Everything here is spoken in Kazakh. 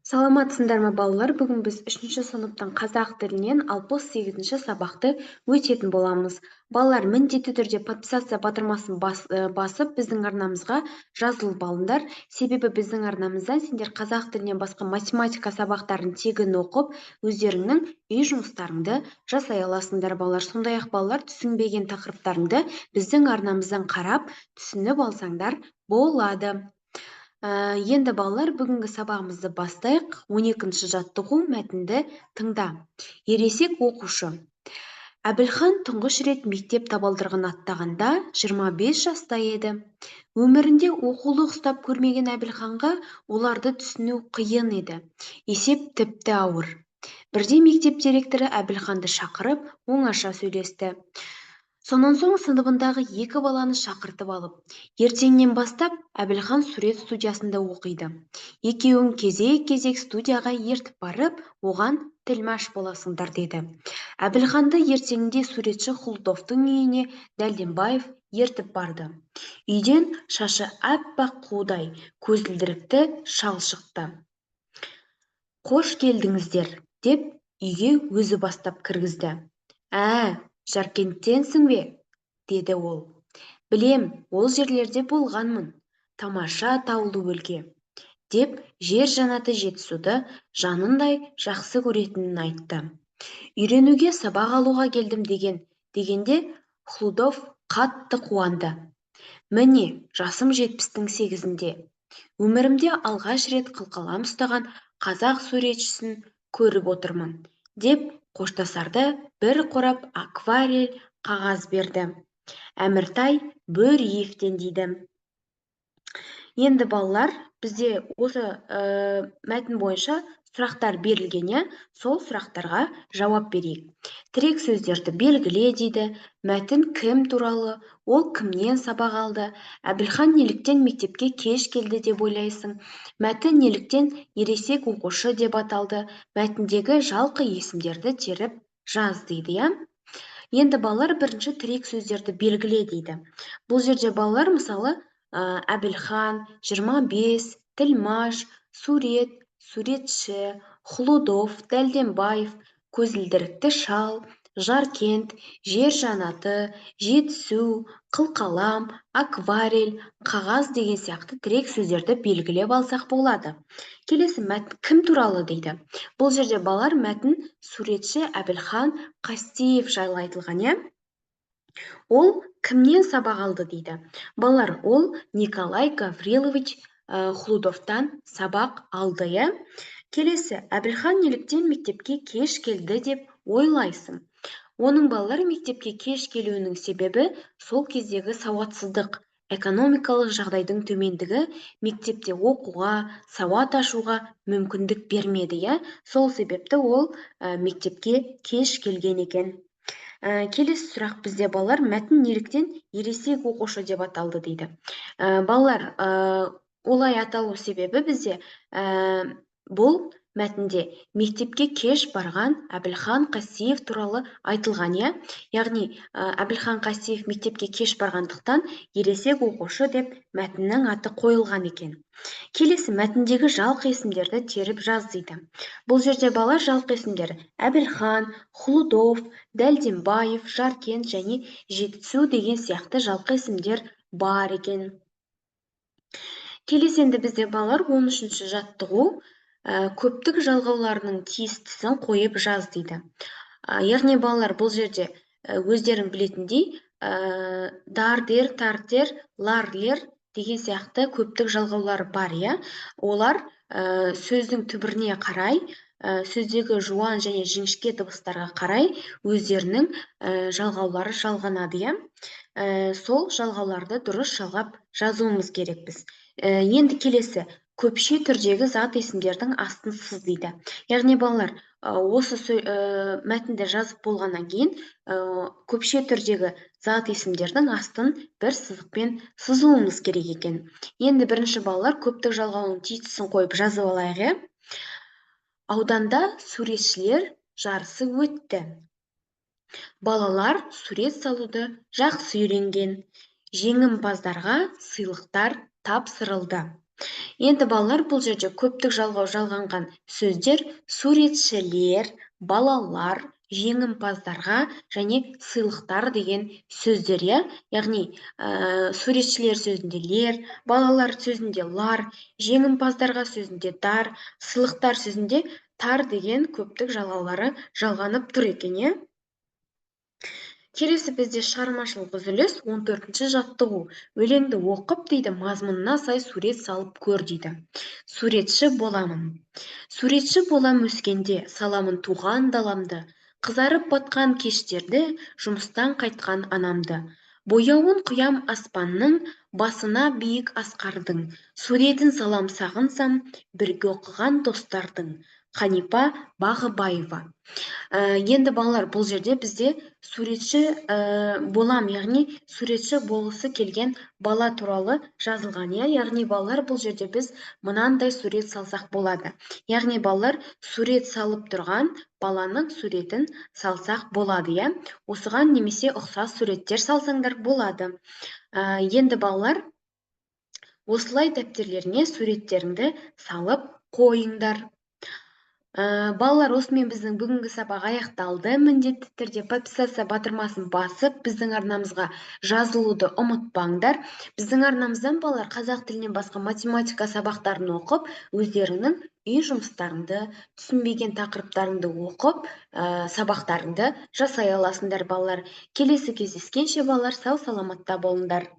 Саламатсыңдар ма, балалар! Бүгін біз үшінші сыныптың қазақ тілінен 68-ші сабақты өтетін боламыз. Балалар, міндетті түрде подписаться батырмасын басып, біздің арнамызға жазылып алыңдар. Себебі біздің арнамыздан сендер қазақ тілінен басқа математика сабақтарын тегін оқып, өздеріңнің үй жұмыстарыңды жасай аласыңдар, балалар. Сондай ақ, балалар, түсінбеген тақырыптарыңды біздің арнамыздан қарап, түсініп алсаңдар болады. Енді, балалар, бүгінгі сабағымызды бастайық. 12-ші жаттығу, мәтінді тыңда. Ересек оқушы. Әбілхан тұңғыш рет мектеп табалдырығын аттағанда 25 жаста еді. Өмірінде оқулық ұстап көрмеген Әбілханға оларды түсіну қиын еді. Есеп тіпті ауыр. Бірде мектеп директоры Әбілханды шақырып, оңаша сөйлесті. Сонан соң сыныбындағы екі баланы шақыртып алып: «Ертеңнен бастап Әбілхан сурет студиясында оқиды. Екеуің кезек-кезек студияға ертіп барып, оған тілмаш боласыңдар», – деді. Әбілханды ертеңінде суретші Хлудовтың үйіне Дәлденбаев ертіп барды. Үйден шашы аппақ қудай, көзілдірікті шал шықты. «Қош келдіңіздер», – деп үйге өзі бастап кіргізді. «Ә, Жаркенттенсің бе?» – деді ол. «Білем, ол жерлерде болғанмын. Тамаша таулы өлке», – деп жер жаннаты Жетісуды жанындай жақсы көретінін айтты. «Үйренуге, сабақ алуға келдім», – деген дегенде Хлудов қатты қуанды. «Міне, жасым 78-де. Өмірімде алғаш рет қылқалам ұстаған қазақ суретшісін көріп отырмын», – деп қоштасарда бір қорап акварель қағаз берді. «Әміртай Бөриевтен», – дейді. Енді, балалар, бізде осы мәтін бойынша сұрақтар берілген, иә, сол сұрақтарға жауап берейік. Тірек сөздерді белгіле дейді. Мәтін кім туралы? Ол кімнен сабақ алды? Әбілхан неліктен мектепке кеш келді деп ойлайсың? Мәтін неліктен «Ересек оқушы» деп аталды? Мәтіндегі жалқы есімдерді теріп жаз дейді, иә. Енді, балалар, бірінші тірек сөздерді белгіле дейді. Бұл жерде, балалар, мысалы, Әбілхан, 25, тілмаш, сурет, суретші, Хлудов, Дәлденбаев, көзілдірікті шал, Жаркент, жер жаннаты, Жетісу, қылқалам, акварель, қағаз деген сияқты тірек сөздерді белгілеп алсақ болады. Келесі, мәтін кім туралы дейді. Бұл жерде, балалар, мәтін суретші Әбілхан Қастеев жайлы айтылған, иә. Ол кімнен сабақ алды дейді. Балалар, ол Николай Гаврилович Хлудовтан сабақ алды, иә. Келесі, Әбілхан неліктен мектепке кеш келді деп ойлайсың? Оның, балалар, мектепке кеш келуінің себебі сол кездегі сауатсыздық, экономикалық жағдайдың төмендігі мектепте оқуға, сауат ашуға мүмкіндік бермеді, иә. Сол себепті ол мектепке кеш келген екен. Келесі сұрақ бізде, балалар, мәтін неліктен «Ересек оқушы» деп аталды дейді. Балалар, олай аталу себебі бізде бұл мәтінде мектепке кеш барған Әбілхан Қастеев туралы айтылған, иә. Яғни Әбілхан Қастеев мектепке кеш барғандықтан, «Ересек оқушы» деп мәтіннің аты қойылған екен. Келесі, мәтіндегі жалқы есімдерді теріп жаз дейді. Бұл жерде, бала, жалқы есімдер Әбілхан, Хлудов, Дәлденбаев, Жаркент және Жетісу деген сияқты жалқы есімдер бар екен. Келесі енді бізде, балалар, 13-ші жаттығу, көптік жалғауларының тиістісін қойып жаз дейді. Яғни, балалар, бұл жерде өздерің білетіндей, дар, дер, тар, тер, лар, лер деген сияқты көптік жалғаулар бар, иә. Олар сөздің түбіріне қарай, сөздегі жуан және жіңішке дыбыстарға қарай өздерінің жалғаулары жалғанады, иә. Сол жалғауларды дұрыс жалғап жазуымыз керекпіз. Енді келесі, көпше түрдегі зат есімдердің астын сыз дейді. Яғни, балалар, осы мәтінді жазып болғаннан кейін көпше түрдегі зат есімдердің астын бір сызықпен сызуымыз керек екен. Енді бірінші, балалар, көптік жалғауының тиістісін қойып жазып алайық, иә. Ауданда суретшілер жарысы өтті. Балалар сурет салуды жақсы үйренген. Жеңімпаздарға сыйлықтар тапсырылды. Енді, балалар, бұл жерде көптік жалғау жалғанған сөздер суретшілер, балалар, жеңімпаздарға және сыйлықтар деген сөздер, иә. Яғни суретшілер сөзінде лер, балалар сөзінде лар, жеңімпаздарға сөзінде дар, сыйлықтар сөзінде тар деген көптік жалғаулары жалғанып тұр екен, иә. Келесі бізде шығармашылық үзіліс, 14-ші жаттығу. Өлеңді оқып дейді, мазмұнына сай сурет салып көр дейді. Суретші боламын. Суретші болам өскенде, саламын туған даламды, қызарып батқан кештерді, жұмыстан қайтқан анамды. Бояуын құям аспанның, басына биік асқардың, суретін салам сағынсам, бірге оқыған достардың. Қанипа Бағыбаева. Енді, балалар, бұл жерде бізде суретші болам, яғни суретші болғысы келген бала туралы жазылған, иә. Яғни, балалар, бұл жерде біз мынандай сурет салсақ болады. Яғни, балалар, сурет салып тұрған баланың суретін салсақ болады, иә. Осыған немесе ұқсас суреттер салсаңдар болады. Енді, балалар, осылай дәптерлеріңе суреттеріңді салып қойыңдар. Балалар, осымен біздің бүгінгі сабақ аяқталды. Міндетті түрде подписаться батырмасын басып, біздің арнамызға жазылуды ұмытпаңдар. Біздің арнамыздан, балалар, қазақ тілінен басқа математика сабақтарын оқып, өздеріңнің үй жұмыстарыңды, түсінбеген тақырыптарыңды оқып, сабақтарыңды жасай аласыңдар, балалар. Келесі кездескенше, балалар, сау саламатта болыңдар.